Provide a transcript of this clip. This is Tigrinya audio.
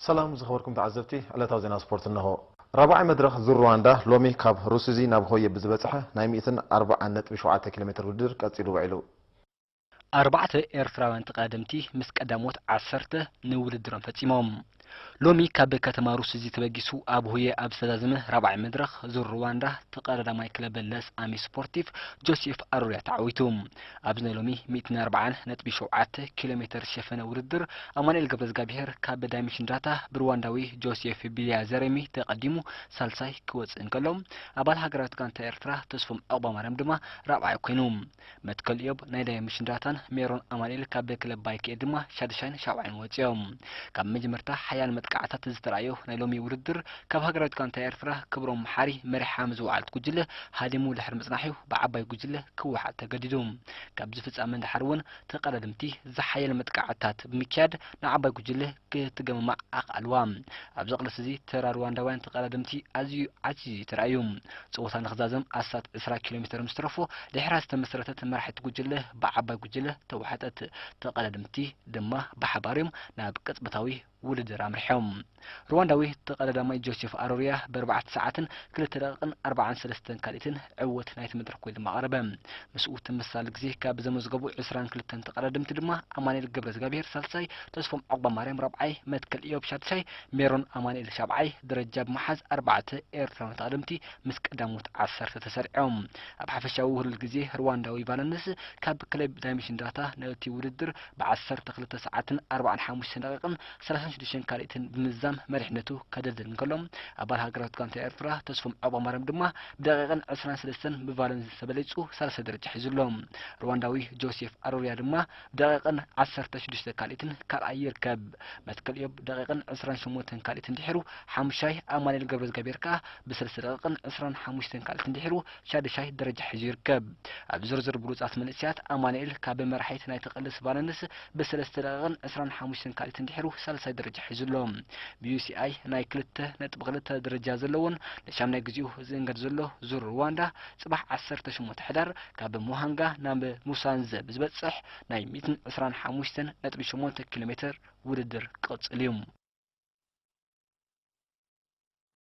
ሰላም ዝኸበርኩም ተዓዘብቲ፣ ዕለታዊ ዜና ስፖርት እነሆ። ራብዓይ መድረኽ ዙር ሩዋንዳ ሎሚ ካብ ሩሲዚ ናብ ሆየ ብዝበጽሐ ናይ ሚእትን ኣርባዓን ነጥቢ ሸውዓተ ኪሎ ሜትር ውድድር ቀጺሉ ውዒሉ። ኣርባዕተ ኤርትራውያን ተቐዳደምቲ ምስ ቀዳሞት ዓሰርተ ንውድድሮም ፈጺሞም። ሎሚ ካብ ከተማ ሩሲዚ ተበጊሱ ኣብ ሆየ ኣብ ዝተዛዘመ ራብዓይ መድረኽ ዙር ሩዋንዳ ተቐዳዳማይ ክለብ ለስ ኣሚ ስፖርቲቭ ጆሴፍ ኣሮሪያ ተዓዊቱ። ኣብዚ ናይ ሎሚ ሚእትን ኣርባዓን ነጥቢ ሸውዓተ ኪሎ ሜትር ዝሸፈነ ውድድር ኣማኑኤል ገብረዝጋብሄር ካብ ዳይመሽን ዳታ ብሩዋንዳዊ ጆሴፍ ቢልያ ዘሬሚ ተቐዲሙ ሳልሳይ ክወጽእ እንከሎ፣ ኣባል ሃገራዊት ጋንታ ኤርትራ ተስፎም ዑቕባማርያም ድማ ራብዓይ ኮይኑ። መትከል ኢዮብ ናይ ዳይመሽን ዳታን ሜሮን ኣማኑኤል ካብ ክለብ ባይክኤ ድማ ሻድሻይን ሻብዓይን ወጺኦም። ካብ መጀመርታ ሓያል መጥቃዕታት ዝተራእዮ ናይ ሎሚ ውድድር ካብ ሃገራዊት ጋንታ ኤርትራ ክብሮም መሓሪ መሪሓ ዝወዓለት ጉጅለ ሃዲሙ ድሕሪ ምጽናሕ'ዩ ብዓባይ ጉጅለ ክወሓጥ ተገዲዱ። ካብዚ ፍጻመ ንደሓር እውን ተቐዳደምቲ ዝሓየለ መጥቃዕታት ብምክያድ ንዓባይ ጉጅለ ክትገምማዕ ኣኽኣልዋ። ኣብዚ ቅልስ እዚ ተራ ሩዋንዳውያን ተቐዳደምቲ ኣዝዩ ዓዚዙ እዩ ተራእዩ። ጸወታ ንኽዛዘም ኣስታት ዕስራ ኪሎ ሜትር ምስ ተረፎ ድሕራ ዝተመስረተት መራሒት ጉጅለ ብዓባይ ጉጅለ ተዋሕጠት። ተቐዳደምቲ ድማ ብሓባር እዮም ናብ ቅጽበታዊ ውድድር ኣምሪሖም። ሩዋንዳዊ ተቐዳዳማይ ጆሴፍ ኣሮሪያ ብኣርባዕተ ሰዓትን ክልተ ደቂቕን ኣርባዓን ሰለስተን ካልኢትን ዕወት ናይቲ መድረኽ ኮይኑ ድማ ኣቕረበ። ምስኡ ተመሳሳሊ ግዜ ካብ ዘመዝገቡ ዕስራን ክልተን ተቐዳደምቲ ድማ ኣማኑኤል ገብረዝጋብሄር ሳልሳይ፣ ተስፎም ዑቕባማርያም ራብዓይ፣ መትከል ኢዮብ ሻድሻይ፣ ሜሮን ኣማኑኤል ሻብዓይ ደረጃ ብምሓዝ ኣርባዕተ ኤርትራውያን ተቐዳደምቲ ምስ ቀዳሞት ዓሰርተ ተሰሪዖም። ኣብ ሓፈሻዊ ውህሉል ግዜ ሩዋንዳዊ ቫለንስ ካብ ክለብ ዳይመሽን ዳታ ነቲ ውድድር ብዓሰርተ ክልተ ሰዓትን ኣርባዓን ሓሙሽተን ደቂቕን ሰላሳን ሽዱሽተን ካልኢትን ብምዝዛም መሪሕነቱ ከደልድል እንከሎ፣ ኣባል ሃገራዊት ጋንታ ኤርትራ ተስፎም ዑቕባማርያም ድማ ብደቂቕን ዕስራን ሰለስተን ብቫለንስ ተበሊጹ ሳልሳይ ደረጃ ሒዙ ኣሎ። ሩዋንዳዊ ጆሴፍ ኣሮሪያ ድማ ብደቂቕን ዓሰርተ ሽዱሽተ ካልኢትን ካልኣይ ይርከብ። መትከል ኢዮብ ብደቂቕን ዕስራን ሸሞንተን ካልኢትን ድሒሩ ሓሙሻይ፣ ኣማኑኤል ገብረዝጋብሄር ከኣ ብሰለስተ ደቂቕን ዕስራን ሓሙሽተን ካልኢትን ድሒሩ ሻድሻይ ደረጃ ሒዙ ይርከብ። ኣብ ዝርዝር ብሉጻት መንእሰያት ኣማኑኤል ካብ መራሒት ናይቲ ቅልስ ቫለንስ ብሰለስተ ደቂቕን ዕስራን ሓሙሽተን ካልኢትን ድሒሩ ሳልሳይ ደረጃ ሒዙ ኣሎ። ብዩሲኣይ ናይ ክልተ ነጥቢ ክልተ ደረጃ ዘለዎን ንሻምናይ ግዜኡ ዝእንገድ ዘሎ ዙር ሩዋንዳ ጽባሕ ዓሰርተ ሸሞንተ ሕዳር ካብ ሙሃንጋ ናብ ሙሳንዘ ብዝበጽሕ ናይ ሚእትን ዕስራን ሓሙሽተን ነጥቢ ሸሞንተ ኪሎ ሜትር ውድድር ክቕጽል እዩ።